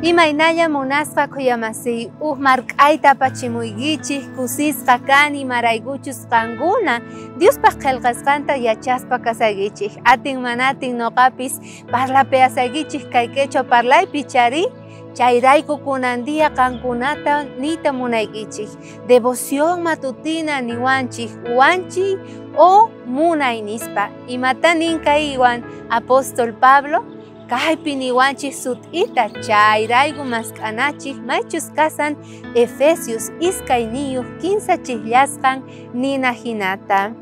Imaynalla munasqa khuyamasiy, uj mark'ayta apachimuykichik, kusisqa kani imaraykuchus qankuna Diospaq qhelqasqanta yachaspa kasaykichik. Atin manatin noqapis parlapeasaykichik kay quechua parlaypi chari, chayrayku kunan día qankunata niyta munaykichik. Devoción matutina niwanchik wanchiy o munay nispa. Imata nin kaywan apóstol Pablo? Kaypi niwanchik sut'ita chayrayku mask'anachik maychus kasan Efesios 2:3 chijllasqan nina hinata.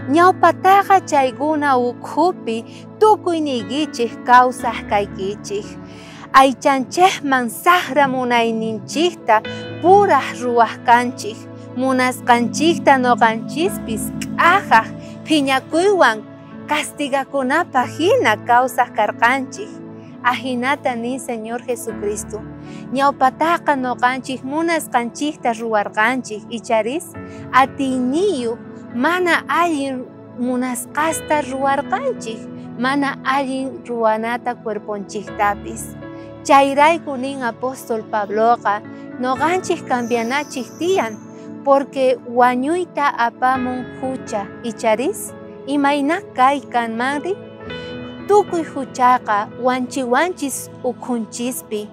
Ñawpataqa chaykuna ukhupi tukuyniykichik kawsaq kaykichik. Aychanchikman saqra munayninchikta puraj ruwaq kanchik. Munasqanchikta noqanchispis k'ajaj phiñakuywan castigakunapaq hina kawsaq karqanchik. Ajinata nin Señor Jesucristo. Ñawpataqa noqanchik munasqanchikta ruwarqanchik icharis atiyniyuq mana allin munasqasta ruwarqanchik, mana allin ruwanata cuerponchiktapis. Chayrayku nin apóstol Pabloqa noqanchik cambianachik tiyan porque wañuyta apamun hucha icharis imayna kay kanmanri tukuy huchaqa wanchiwanchis ukhunchispi.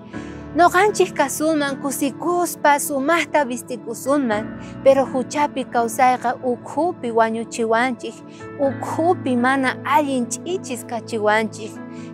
Noqanchik kasuman kusikuspa sumaqta vistikusunman, pero huchapi kawsayqa ukhupi wañuchiwanchik, ukhupi mana allin ch'ichis kachiwanchik.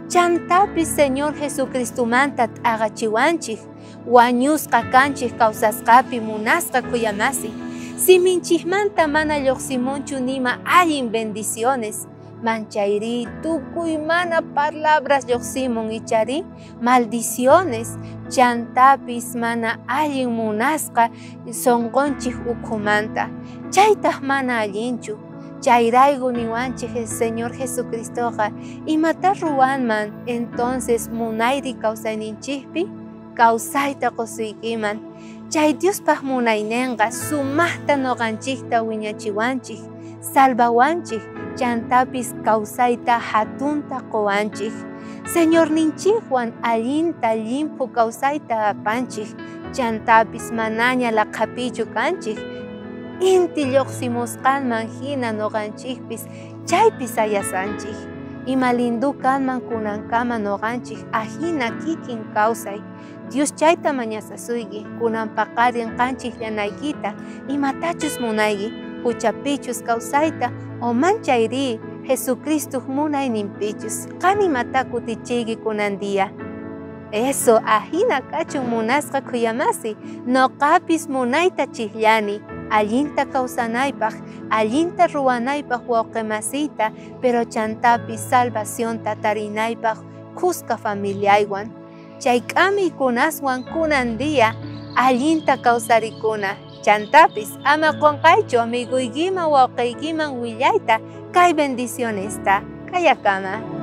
Chantapis Señor Jesucristomanta t'aqachiwanchik, wañusqa kanchik kawsasqapi munasqa khuyamasi. Siminchikmanta mana lluqsimunchu nima allin bendiciones, manchayri tukuy mana palabras lluqsimun ichari maldiciones, chantapis mana allin munasqa sunqunchik ukhumanta. Chaytaq mana allinchu. Chayrayku niwanchik el Señor Jesucristoqa imata ruwanman entonces munayri kawsayninchikpi kawsayta qusuykiman. Chay Diospaq munayninqa sumaqta noqanchikta wiñachiwanchik, salvawanchik, chantapis kawsayta hatunta quwanchik. Señorninchikwan allinta llimphu kawsayta apanchik, chantapis manaña laqhapichu kanchik. Inti lluqsimusqanman hina noqanchikpis chaypi sayasanchik. Ima lindu kanman kunankama noqanchik ajina kikin kawsay. Dios chayta mañasasuyki, kunan paqarin qanchik llanaykita, imatachus munayki, huchapichus kawsayta o manchayri Jesucristo munayninpichus. Qan imata kutichiyki kunan día. Eso, ajina kachun munasqa khuyamasi, noqapis munayta chijllani, allinta kawsanaypaq, allinta ruwanaypaq wawqimasiyta, pero chantapis salvacionta tarinaypaq kuska familiaywan. Chay k'amiykunaswan kunan día allinta kawsarikuna. Chantapis ama qunqaychu amiguykiman wawqiykiman willayta kay bendicionesta. Kayakama.